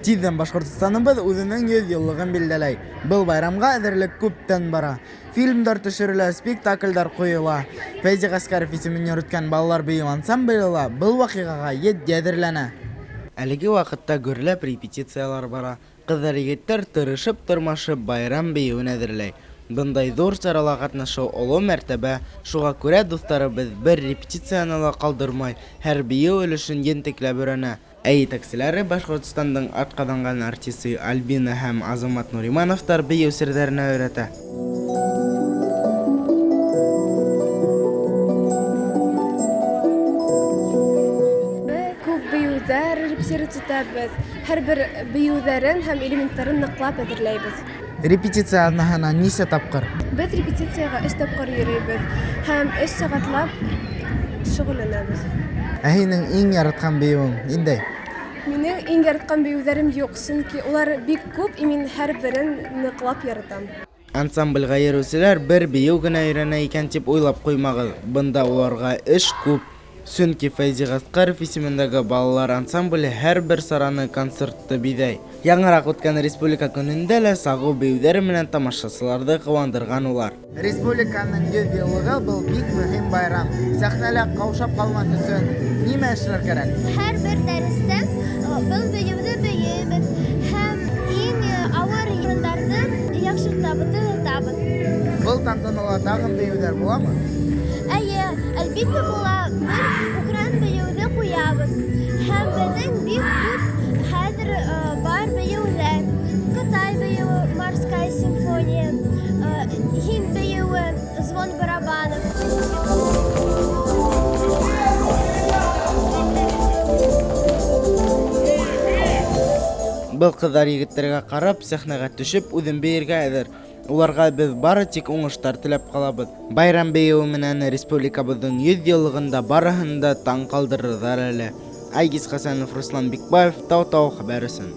Тиҙҙән Башҡортостаныбыҙ үҙенең 100 йыллығын билдәләй. Был байрамға әҙерлек күптән бара. Фильмдар төшөрөлә, спектаклдәр ҡуйыла. Фәйзи Ғәскәров исемен йөрөткән балалар бейеү ансамбле ла был ваҡиғаға етди әҙерләнә. Әлеге ваҡытта гөрләп репетициялар бара. Ҡыҙҙар-егеттәр тырышып-тырмашып байрам бейеүен әҙерләй. Бындай ҙур сарала ҡатнашыу оло мәртәбә, шуға күрә дуҫтарыбыҙ бер репетицияны ла ҡалдырмай, һәр бейеү өлөшөн ентекләп өйрәнә. Ә етәкселәре Башҡортостандың атҡаҙанған артисы Альбина һәм Азамат Нуримановтар бейеү серҙәренә өйрәтә. Беҙ күп бейеүҙәр репетировать итәбеҙ. Һәр бер бейеүҙәрен һәм элементтарын ныҡлап әҙерләйбеҙ. Репетиция аҙнаһына нисә тапҡыр? Беҙ репетицияға 3 тапҡыр йөрөйбөҙ һәм 3 сәғәтләп шөғөлләнәбеҙ. Ә һинең иң яратҡан бейеүең ниндәй? Минең иң яратҡан бейеүҙәрем юҡ, сөнки улар бик күп, и мин һәр берен ныҡлап яратам. Ансамблгә йөрөүселәр бер бейеү генә өйрәнә икән тип уйлап ҡуймағыҙ. Бында уларға эш күп. Сөнки Фәйзи Ғәскәров исемендәге балалар ансамбле һәр бер сараны, концертты биҙәй. Яңыраҡ үткән Республика көнөндә лә сағыу бейеүҙәре менән тамашасыларҙы ҡыуандырған улар. Республиканың 100 йыллығы был бик мөһим байрам. Сәхнәлә ҡаушап ҡалмаҫ өсөн нимә эшләр кәрәк? Һәр бер дәрестә был бейеүҙе бейейбеҙ һәм иң ауыр урындарҙы яҡшыртабыҙ, тынытабыҙ. Был тантанала тағын бейеүҙәр буламы? Эйе, әлбиттә була. Бер украин бейеүҙе ҡуябыҙ. Һәм беҙҙең бик күп хәҙер бар бейеүҙәр. Ҡытай бейеүе, морская симфония, һинд бейеүе, звон барабанов. Был ҡыҙҙар егеттәргә ҡарап, сәхнәгә төшөп, үҙен бейергә әҙер. Уларға беҙ бары тик уңыштар теләп ҡалабыҙ. Байрам бейеүе менән республикабыҙҙың 100 йыллығында барыһын да таң ҡалдырырҙар әле. Айгиз Хәсәнов, Руслан Бикбаев, Тау-Тау хәбәр өсөн.